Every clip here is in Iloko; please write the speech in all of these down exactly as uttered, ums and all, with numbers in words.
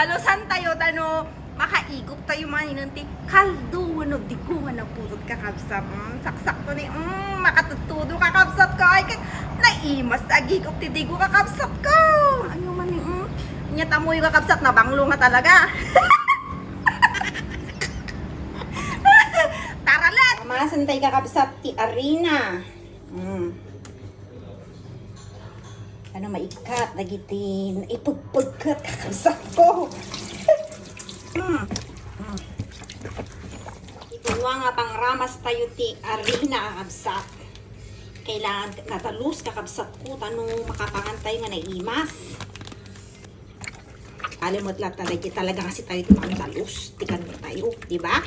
Dalusantayo ta no makaiguptayo manen ti kaldo wenno digo nga naputot, kakabsat. Mm, saksakto ni, mm, makatudtudo, kakabsat ko. Ay, ket naimas ti agigup ti digo, kakabsat ko. Ania man ni, mm, nia tamoy, kakabsat, nabanglo nga talaga. Tara, let! Masantay, kakabsat, ti arina. Mm. Ano, maikkat dagiti naipagpagkat, kakabsat ko. Mm. Mm. Iti dua nga pangramas tayo ti arina, kakabsat. Kailangan nadalus, kakabsat ko, ta no makapangan tayo nga naimas. Alam mo, talaga, talaga kasi tayo ti mangdalus, ti kantayo, di ba?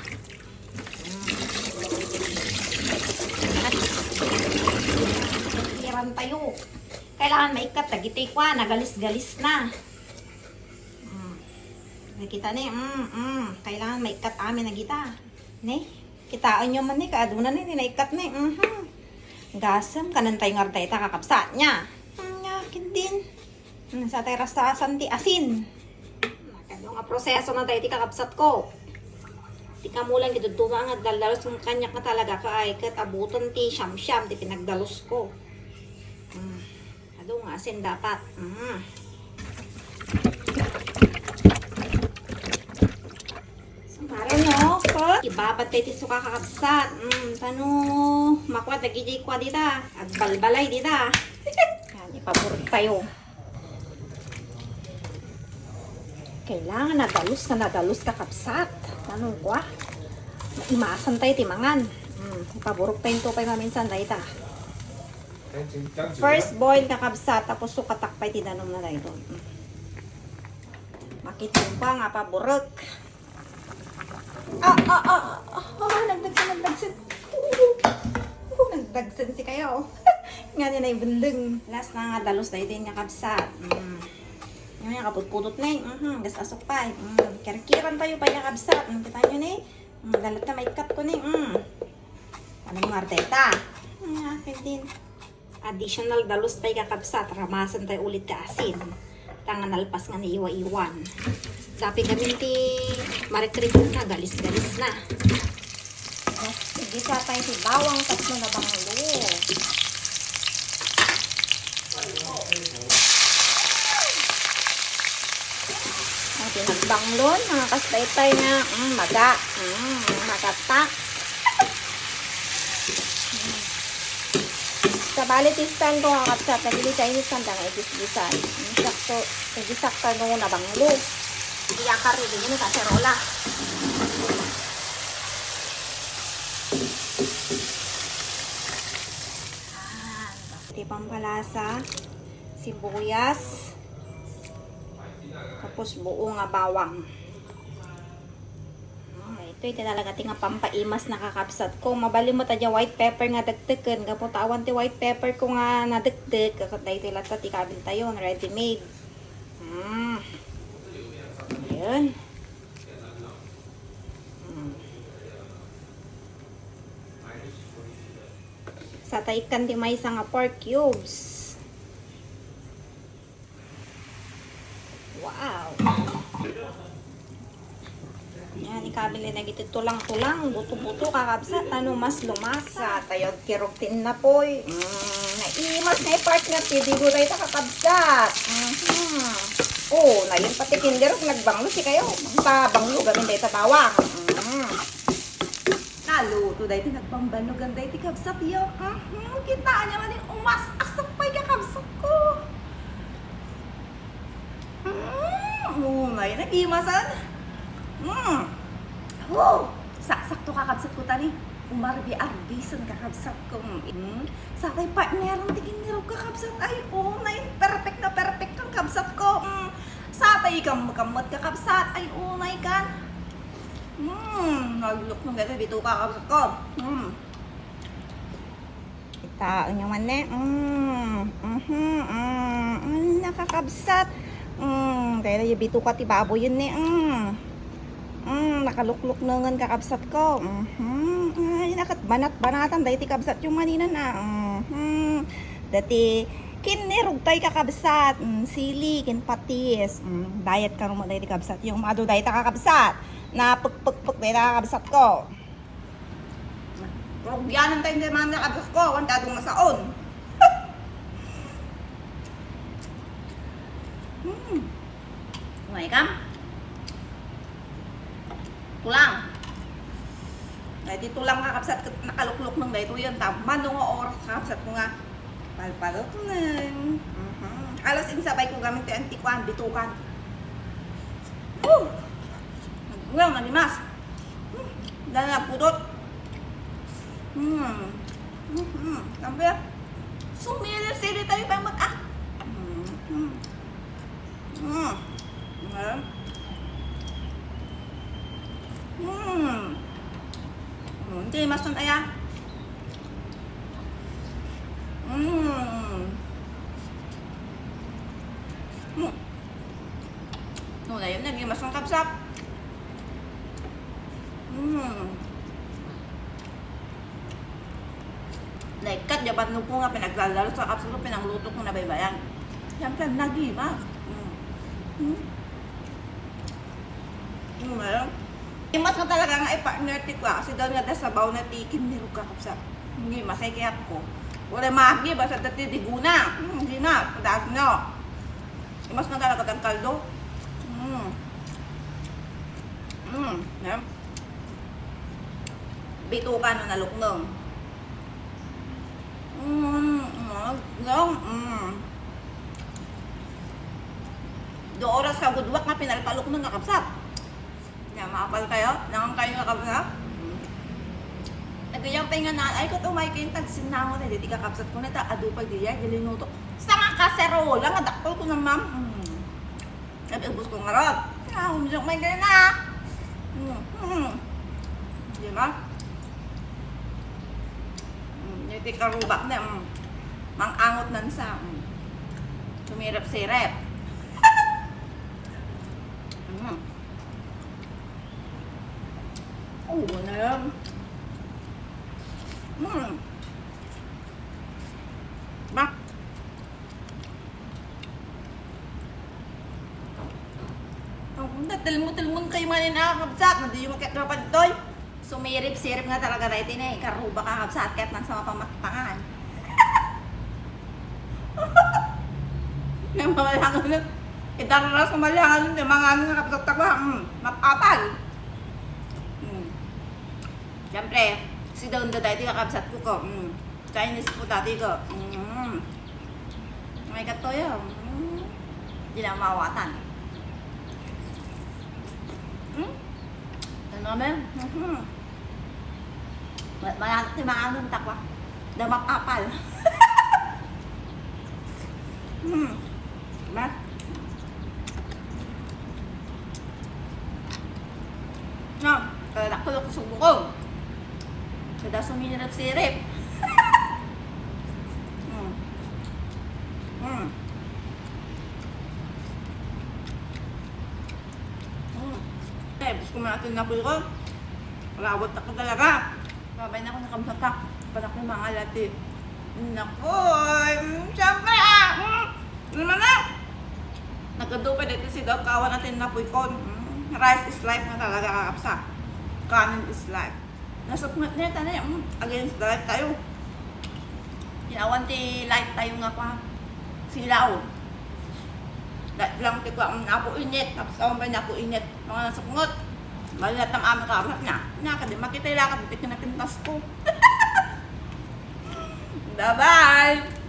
Iran tayo. Kailangan maikkat dagiti kua, nagalis-galis na. Mm. Nakita ni, mm, mm. Kailangan maikkat amin na gita. Ne? Kitaenyo man ni, kaaduna ni, ni naikkat ni. Mhm. Gasem, kanan tayo nga dayta, kakabsat niya. Mm, nga, ket din. Hmm, sa tay rasasan ti asin. Kano nga proseso na tayo ti kakabsat ko. Ti kamulan, kitudtuma nga agdaldalus ng kanyak nga talaga ka ay ket abutan ti siyam-siyam ti pinagdalus ko. Hmm. Adu nga asin dapat. Hmm. Sumaro, no? Ibabat tayo ti suka, kakabsat. Hmm, tano, makwa dagiti kwa dita. Agbalbalay dita. Yan, ipabor tayo. Kailangan nadalus na nadalus, kakabsat. Ano kwa? Maimasan tayo ti mangan. Hmm, ipaburok tayo ito pay maminsan dayta. First boil, kakabsat, tapos sukatak pay ti danum na dayto. Hmm. Makit yung pa nga paburok. Ah, ah, ah, ah, ah, nagdagsen, nagdagsen. Uh, nagdagsen si kayo. Nga niya na ibendeng. Last na nga dalus daytoy nga kabsat. Mm. Nga niya kaputpudot na eh. Mhm, gas asok pa eh. Mm. Kirkiran tayo pa yung kabsat. Mm, kita nyo ni? Mm, dalat na maikkat ko ni. Mm. Ano nga arteta? Mm, akin din. Additional dalus tay kakabsat, ramasan tay ulit ka asin. Tanga nalpas nga naiwa-iwan. Dapi gamin ti marikrik na, galis-galis na. Sige sa tay ti bawang tapno na banglo. Ang pinagbanglo, mga kastaytay nga, mm, maga, mm, magata. Sabali ti style ko nga kabsat, nagili Chinese kanta nga igis-gisan. Sakto, igisak ka no nabanglo. Iyakar rin yun, kaserola. Ah, ti pampalasa, sibuyas, tapos buo nga bawang. Ah, ito, ito talaga ti nga pampaimas na kakabsat ko. Mabalin mo ta dia white pepper nga dekteken. Gapu ta awan ti white pepper ko nga nadekdek. Kakat daytoy latta ti kabil tayo, ready made. Mm. Ayun. Mm. Sa tayo kan ti maysa nga pork cubes. Wow! Yan, ikabil na dagiti tulang-tulang, buto-buto, kakabsat, ano, mas lumasa. Tayo, kirog ti innapoy. Mm, naimas na yung partner, ti digo tayo, kakabsat. Mhm. Oh, na yun pati kindirog, nagbanglo si kayo. Magbabanglo, gamin tayo sa bawang. Mm. Naluto daytoy, nagbambanugan daytoy kabsat yo. Mhm, kitaan niya man yung umas-asok pay kakabsat ko. Mm, unay, nagimasan. Mm. Oh, saksakto kakabsat ko tani. Umarbi-arbisen kakabsat ko. Mm. Satay partneran ti kinirog kakabsat. Ay, unay, perfect na perfect kang kabsat ko. Mm. Satay kamkamot kakabsat. Ay, unay kan. Hmm, nagluknong ito, bituka, kabsat ko. Hmm. Kita, unyo man ne. Hmm, mhm, hmm, hmm, nakakabsat. Hmm, kaya na yung bituka ti baboy yun ne. Hmm. Hmm, nakalukluknongan kakabsat ko. Mhm. Ay, nakat banat-banatan. Dahil ti kabsat yung manina na. Mhm. Dati, Kinnirog tayo, kakabsat. Mm, sili, ken patis. Mm, diet kano mo tayo, kakabsat. Yung adu diet, kakabsat. Napukpukpuk tayo, kakabsat ko. Rugyanan tayo, hindi man, kakabsat ko. Wanta adong masaon. Hmm. May kam? Tulang. Daytoy tulang, kakabsat, ket nakaluklukneng daytoy yan. Tama no nga oras, kakabsat ko nga. Palpalukneng. Mhm. Alas insabay ko gamit ti antikuan, bitukan. Woo! Nga, manimas. Hmm. Dala na pudot. Hmm. Mhm. Sabi, sumili-sili tayo pa mag-, ah. Hmm. Hmm. Mm. Ayan. Mm. Mm, hindi, masun aya. Mm. Mm. No, dayon na, di masun kabsat. Mm. Naikkat, di bannog ko nga pinaglalaro sa kapsula, pinangluto ko na baybayan. Siyempre, nagimas. Mm. Mm. Mm, ayun. Gimas nga talaga nga i-partner ti kua, kasi daw nga da sabaw na ti kinnirog, kakabsat. Nagimas, ay kayat ko. Wala magi, basta dati diguna. Mm, gimas, padaas no. Gimas nga talaga tang kaldo. Mm. Mm, ayun. Bitukan no naluknong. Mm, mm, mm, mm. Do oras ka gudwak nga pinalpaluknong, kakabsat. Nya, maapal kayo? Nangan kayo, kakabsat? Mm. Nagayang tayo nga na, ay, kat umay kayo, tagsinangon na, di kakabsat ko na, ta, adu pa diya, gilinuto. Sa nga kaserola, nga dakpal ko na, ma'am. Mm. Sabi, ubos ko nga rod. Ah, umilok may gana. Mm, mm. Di ba? Mm, yung tikarubak na, mm. Mang-angot nan sa, mm. Sumirap-sirap. Mm. Oo, na lang. Mm. Ba? Ang natilmo-tilmon kayo man yung nakakabsat, hindi yung makiatrapan toy. Sumirip-sirip nga talaga tayo, tinay. Karuba ka, kabsat, kahit man sa mapamaktangan. Yung mga langan na, itararas ko malangan, yung mga ano nga kabsat ko, mm, mapapal. Mm. Siyempre, si Dondo dati kakabsat ko ko. Mm. Chinese food dati ko. Mm. May katoyo. Mm. Di na mawatan. Mm. Ano, men? Mhm. Ma-, ma-, ti maanong takwa. Damap apal. Hmm. Diba? No, kada dakkel ko subo ko. Kada sumirip-sirip. Hmm. Hmm. Hmm. Eh, gusto mo natin na ko. Rawat ako talaga. Babay na ako, nakamsaka. Para ko mga lati. Nakoy, mm, syempre, ah, mm, ano na? Nagadu pa dito si Doc, kawan natin na puykon. Mm, rice is life na talaga, kakabsat. Kanin is life. Nasupngat na yun, tayo, mm, against the life tayo. Ginawan ti life tayo nga pa. Silaw. Dahil lang ti kwa, mm, ako init. Tapos, awan ba niya ako init? Mga nasukngot. Bali na tam amin karuhat na. Nya, kadi makita yung lakad, bitik na pintas ko. Bye-bye!